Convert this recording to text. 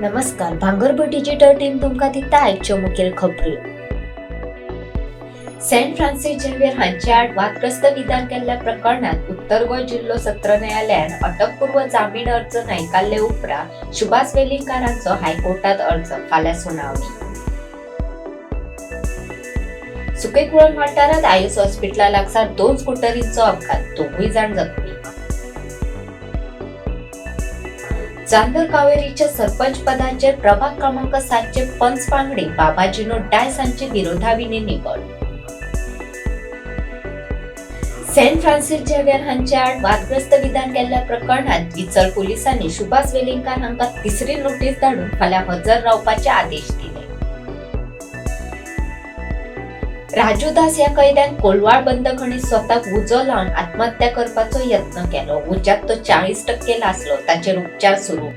नमस्कार, भांगरभूंय digital team तुमकां दिता आयच्यो मुखेल खबऱ्यो. सेंट फ्रांसीस झेवियर हांचे आड वादग्रस्त विधान केल्ल्या प्रकरणांत उत्तर गोंय जिल्हो सत्र न्यायालयान अटकपूर्व जामीन अर्ज न्हयकारले उपरांत सुभाष वेलिंगकार हांचो हायकोर्टात अर्ज, फाल्यां सुनावणी. सुकेकुळण वाठारांत आयुष हॉस्पिटला लागसार दोन स्कुटरींचो अपघात, दोगूय जाण जखमी. चांदर कावेरीच्या सरपंच पदाचेर प्रभाग क्रमांक 7चे पंच वांगडी बाबाजीनो डायस हांची विरोधाविणे निवड. सेंट फ्रांसीस झेवियर हांचे आड वादग्रस्त विधान केल्ल्या प्रकरणात दिवचल पोलिसांनी सुभाष वेलिंगकार हांकां तिसरी नोटीस धाडून फाल्यां हजर रावपाचे आदेश दिले. राजू दास ह्या कैद्यान कोलवाळ बंदखणीत स्वताक उजो लावन आत्महत्या करपाचो यत्न केलो. उज्यात तो 40% लासलो. ताचेर उपचार सुरू.